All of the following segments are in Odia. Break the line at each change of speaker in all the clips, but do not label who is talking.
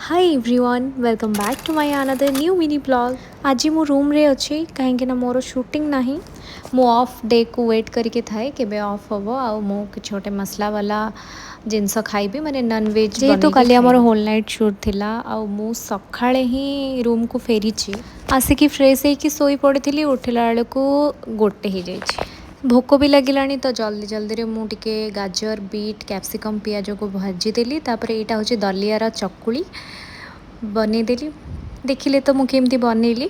Hi everyone, welcome back to my another new mini vlog. ଆଜି ମୁଁ ରୁମ୍ରେ ଅଛି, କାହିଁକିନା ମୋର ସୁଟିଂ ନାହିଁ। ମୁଁ ଅଫ୍ ଡେକୁ ୱେଟ୍ କରିକି ଥାଏ, କେବେ ଅଫ୍ ହେବ ଆଉ ମୁଁ କିଛି ଗୋଟେ ମସଲା ବାଲା ଜିନିଷ ଖାଇବି, ମାନେ ନନ୍ଭେଜ୍। ଯେହେତୁ କାଲି ଆମର ହୋଲ୍ ନାଇଟ୍ ସୁଟ୍ ଥିଲା ଆଉ ମୁଁ ସକାଳେ ହିଁ ରୁମ୍କୁ ଫେରିଛି, ଆସିକି ଫ୍ରେଶ୍ ହେଇକି ଶୋଇ ପଡ଼ିଥିଲି। ଉଠିଲା ବେଳକୁ 1 ହେଇଯାଇଛି। ଭୋକ ବି ଲାଗିଲାଣି, ତ ଜଲ୍ଦି ଜଲ୍ଦିରେ ମୁଁ ଟିକେ ଗାଜର, ବିଟ୍, କ୍ୟାପ୍ସିକମ୍, ପିଆଜକୁ ଭାଜିଦେଲି। ତାପରେ ଏଇଟା ହେଉଛି ଦଲିଆର ଚକୁଳି ବନେଇଦେଲି। ଦେଖିଲେ ତ ମୁଁ କେମିତି ବନେଇଲି।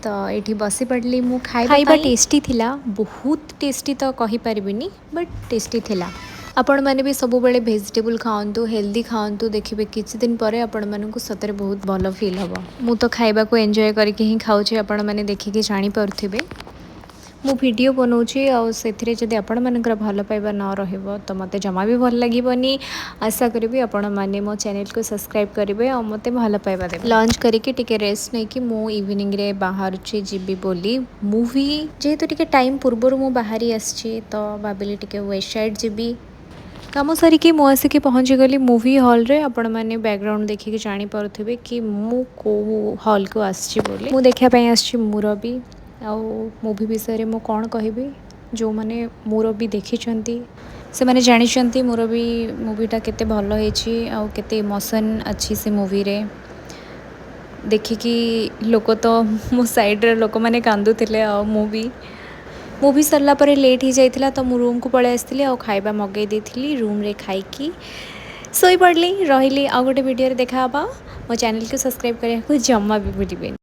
ତ ଏଇଠି ବସି ପଡ଼ିଲି ମୁଁ ଖାଇବା। ଖାଇବା ଟେଷ୍ଟି ଥିଲା, ବହୁତ ଟେଷ୍ଟି ତ କହିପାରିବିନି, ବଟ୍ ଟେଷ୍ଟି ଥିଲା। ଆପଣମାନେ ବି ସବୁବେଳେ ଭେଜିଟେବୁଲ୍ ଖାଆନ୍ତୁ, ହେଲ୍ଦି ଖାଆନ୍ତୁ। ଦେଖିବେ, କିଛି ଦିନ ପରେ ଆପଣମାନଙ୍କୁ ସତରେ ବହୁତ ଭଲ ଫିଲ୍ ହେବ। ମୁଁ ତ ଖାଇବାକୁ ଏନ୍ଜୟ କରିକି ହିଁ ଖାଉଛି, ଆପଣମାନେ ଦେଖିକି ଜାଣିପାରୁଥିବେ। ମୁଁ ଭିଡ଼ିଓ ବନାଉଛି ଆଉ ସେଥିରେ ଯଦି ଆପଣମାନଙ୍କର ଭଲ ପାଇବା ନ ରହିବ, ତ ମୋତେ ଜମା ବି ଭଲ ଲାଗିବନି। ଆଶା କରିବି ଆପଣମାନେ ମୋ ଚ୍ୟାନେଲକୁ ସବସ୍କ୍ରାଇବ୍ କରିବେ ଆଉ ମୋତେ ଭଲ ପାଇବା ଦେବେ। ଲଞ୍ଚ କରିକି ଟିକେ ରେଷ୍ଟ ନେଇକି ମୁଁ ଇଭିନିଂରେ ବାହାରୁଛି ଯିବି ବୋଲି ମୁଭି। ଯେହେତୁ ଟିକେ ଟାଇମ୍ ପୂର୍ବରୁ ମୁଁ ବାହାରି ଆସିଛି, ତ ଭାବିଲି ଟିକେ ୱେଷ୍ଟ ସାଇଡ଼୍ ଯିବି। କାମ ସାରିକି ମୁଁ ଆସିକି ପହଞ୍ଚିଗଲି ମୁଭି ହଲ୍ରେ। ଆପଣମାନେ ବ୍ୟାକ୍ଗ୍ରାଉଣ୍ଡ ଦେଖିକି ଜାଣିପାରୁଥିବେ କି ମୁଁ କେଉଁ ହଲ୍କୁ ଆସିଛି ବୋଲି। ମୁଁ ଦେଖିବା ପାଇଁ ଆସିଛି ମୁରବି। ଆଉ ମୁଭି ବିଷୟରେ ମୁଁ କ'ଣ କହିବି? ଯେଉଁମାନେ ମୁରବି ଦେଖିଛନ୍ତି, ସେମାନେ ଜାଣିଛନ୍ତି ମୁରବି ମୁଭିଟା କେତେ ଭଲ ହେଇଛି ଆଉ କେତେ ଇମୋସନ୍ ଅଛି ସେ ମୁଭିରେ। ଦେଖିକି ଲୋକ ତ ମୋ ସାଇଡ଼୍ରେ ଲୋକମାନେ କାନ୍ଦୁଥିଲେ ଆଉ ମୁଁ ବି। ମୁଭି ସରିଲା ପରେ ଲେଟ୍ ହେଇଯାଇଥିଲା, ତ ମୁଁ ରୁମ୍କୁ ପଳେଇ ଆସିଥିଲି ଆଉ ଖାଇବା ମଗେଇ ଦେଇଥିଲି। ରୁମ୍ରେ ଖାଇକି ଶୋଇପଡ଼ିଲି। ରହିଲି, ଆଉ ଗୋଟେ ଭିଡ଼ିଓରେ ଦେଖା ହେବା। ମୋ ଚ୍ୟାନେଲକୁ ସବସ୍କ୍ରାଇବ୍ କରିବାକୁ ଜମା ବି ଭୁଲିବେନି।